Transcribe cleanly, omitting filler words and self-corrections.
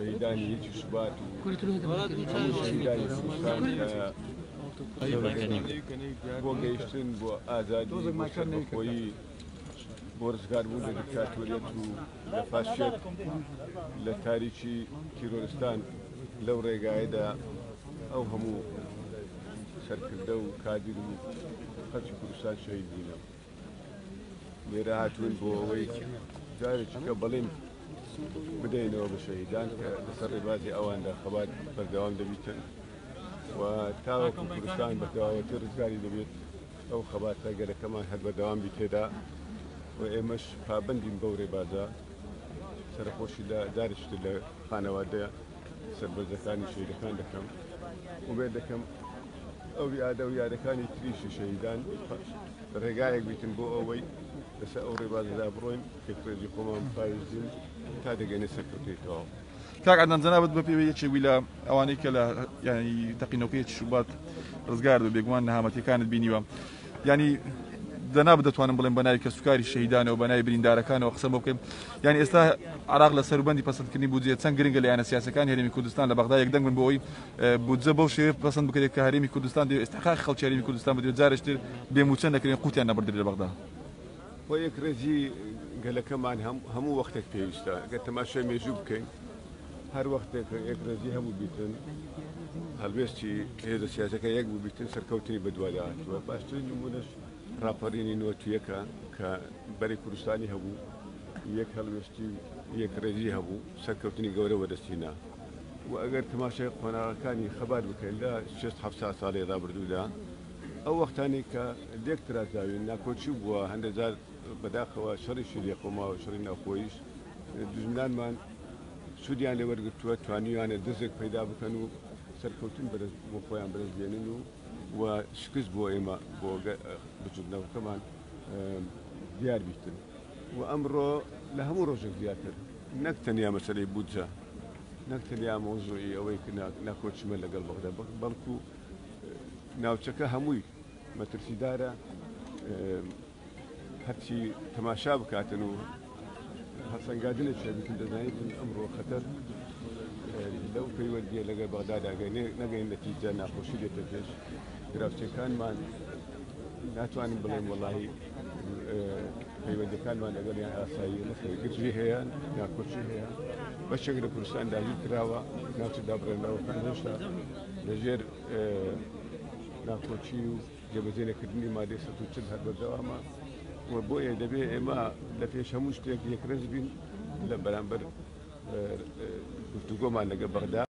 شەهیدانی یەکی شوبات و هەموو شەهیدانی کوردستان کە بۆ گەیشتن بۆ ئازادی بۆ سەربەخۆیی بۆ ڕزگاربوون لە دیکتاتۆریەت و لە فاشیەت لە تاریکی تیرۆرستان لەو ڕێگایەدا ئەو هەموو سەرکردە و کادیر و خەڵکی کوردستان شەهید بوونە. لێرە هاتوون بۆ ئەوەی جارێکی کە بەڵێن بدەینەوە بە شەهیدان کە لەسەر ڕێبازی ئەواندا خەبات بەردەوام دەبیتن و تاوەکو کوردستان بە تەواوەتی ڕزگاری دەبێت ئەو خەباتە گەلەکەمان هەر بەردەوام بی تێدا و ئێمەش پابەندین بەو ڕێبازە. سەرەخۆشی لە جارێکی تر لە خانەوادە سەربەرزەکانی شەهیدەکان دەکەم. ئومێد دەکەم ئەو یادە و یادەکانی تریشی شەهیدان ڕێگایەک بیتن بۆ ئەوەی لەسەر ئەو ڕێبازەدا بڕۆین، یەکڕێزی خۆمان بپارێزین تا دەگەینە سەرکەوتنی تەواو. کاک عەدنان جەنابت بە پێوەی یەکێک بووی لە ئەوانەی کە لە یانی تەقینەوەکەی یەکی شوبات ڕزگارت بوو، بێگومان نەهامەتیەکانت بینیوە. یانی جەنابت دەتوانم بڵێم بە ناوی کەسوکاری شەهیدانەوە بە ناوی بریندارەکانەوە قسە بۆ بکەین. یانی ئێستا عێراق لە سەروبەندی پەسەندکردنی بودجەیە، چەند گرنگە لایەنە سیاسیەکانی هەرێمی کوردستان لە بەغدا یەکدەنگ بن بۆ ئەوەی بودجە بەو شێوەیە پەسەند بکرێت کە هەرێمی کوردستان دەیەوێت ئیستحقاقی خەڵکی هەرێمی کوردستان بدرێت، جارێکی تر بێ مووچە نەکرێن، قوتیان نەبڕدرێت لە بەغدا. بۆ یەکڕێزی گەلەکەمان هەموو وەختێک پێویستە. گەر تەماشای مێژوو بکەین هەر وەختێک یەکڕێزی هەبوو بیتن، هەڵوێستی هێزە سیاسەکە یەک بوو بیتن، سەرکەوتنی بەدوادا هاتووە. باشترین نموونەش ڕاپەڕینی نۆتیەکە کە بەرەی کوردستانی هەبوو، یەک هەڵوێستی و یەکڕێزی هەبوو، سەرکەوتنی گەورە وەدەستهینا. و ئەگەر تەماشای قۆناغەکانی خەبات بکەین لە شێست حەفتا ساڵی ڕابردوودا، ئەو وەختانەی کە لێک ترازاوین، ناکۆکی بووە، هەندێک جار بەداخەوە شەڕیشی لێ قەوماوە، شەڕی ناوخۆییش، دوژمنانمان سوودیان لێ وەرگرتووە، توانیویانە دەستێک پەیدا بکەن و سەرکەوتن بەدەست بۆ خۆیان بەدەست بێنن و و شکست بۆ ئێمە بۆ بزووتنەوەکەمان دیار بیتن. و ئەمڕۆ لە هەموو ڕۆژێک زیاتر نەک تەنیا مەسەلەی بودجە، نەک تەنیا مەوزوعی ئەوەی کە ناکۆکیمە لەگەڵ بەغدا، بەڵکو ناوچەکە هەمووی مەترسیدارە، هەرچی تەماشا بکاتن و هەڵسەنگاندنێک هەبیتن دەزانیتن ئەمڕۆ خەتەر لەو پەیوەندیە لەگەڵ بەغدادا نەگەین نەتیجە ناخۆشی دێتە پێش دراوسێکانمان ناتوانم بڵێم وەڵاهی پەیوەندەکانمان لەگەڵیان ئاساییە، نەخێر گرژی هەیە، ناکۆکی هەیە، بەشێک لە کوردستان داگیر کراوە، ناوچە دابڕێنراوەکان هێشتا لەژێر ناکۆکی و جێبەجێ نەکردنی مادەی 140 هەر بەردەوامە و بۆیە دەبێ ئێمە لە پێش هەموو شتێک یەکڕێز بین لە بەرامبەر گفتوگۆمان لەگەڵ بەغدا.